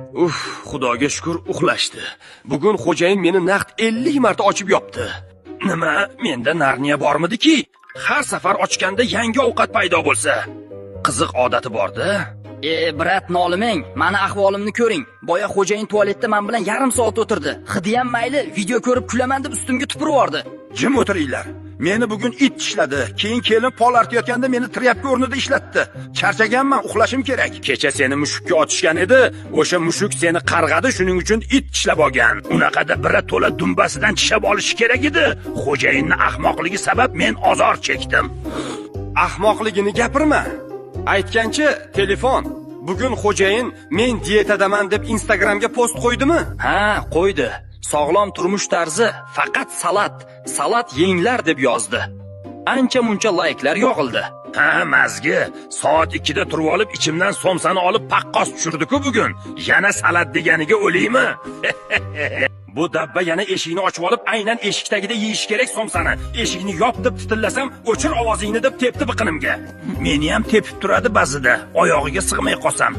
Uf, Xudoga shukur, uxlashdi. Bugun xo'jayin meni naqd 50 marta ochib yopdi. Nima, menda Narniya bormidiki? Har safar ochganda yangi ovqat paydo bo'lsa. Qiziq odati bor-da. E, брат, nolimang. Mani ahvolimni ko'ring. Boya xo'jayin tualetda men bilan yarim soat o'tirdi. Hidiyam mayli, video ko'rib kulaman deb ustimga tupurib yubordi. Jim o'tiringlar. Meni bugun it tishladi. Keyin kelin pol artayotganda meni trяпка o'rnida ishlatdi. Charchaganman, uxlashim kerak. Kecha seni mushukka otishgan edi. O'sha mushuk seni qarg'adi, shuning uchun it tishlab olgan. Unaqada bira to'la dumbasidan tishlab olishi kerak edi. Xo'jayinni ahmoqligi sabab men ozor chekdim. Ahmoqligini gapirma. Aytgancha, telefon. Bugun xo'jayin men dietadaman deb Instagramga post qo'ydimi? Ha, qo'ydi. Sog'lom turmush tarzi, faqat salat, salat yenglar deb yozdi. Ancha muncha layklar yog'ildi. Ha, mazgi. Soat 2 da turib olib, ichimdan somsani olib paqqos tushirdi-ku bugun. Yana salat deganiga o'liymi? Bu dabba yana eshikni ochib olib, aynan eshik tagida yeyish kerak somsani. Eshikni yop deb titillasam, o'chir ovozingni deb tepdi biqinimga. Meni ham tepib turadi ba'zida, oyog'iga sig'may qolsam.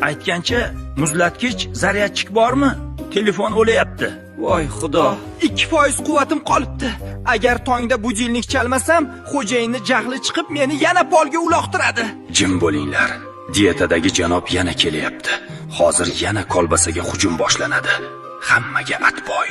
Aytgancha, muzlatkich, зарядчик bormi? Telefon o'layapti. Voy Xudo, 2% quvvatim qolibdi. Agar tongda будильник chalmasam, xo'jayinni jahli chiqib meni yana polga uloqtiradi. Jim bo'linglar. Dietadagi janob yana kelyapti. Hozir yana kolbasaga hujum boshlanadi. Hammaga отбой.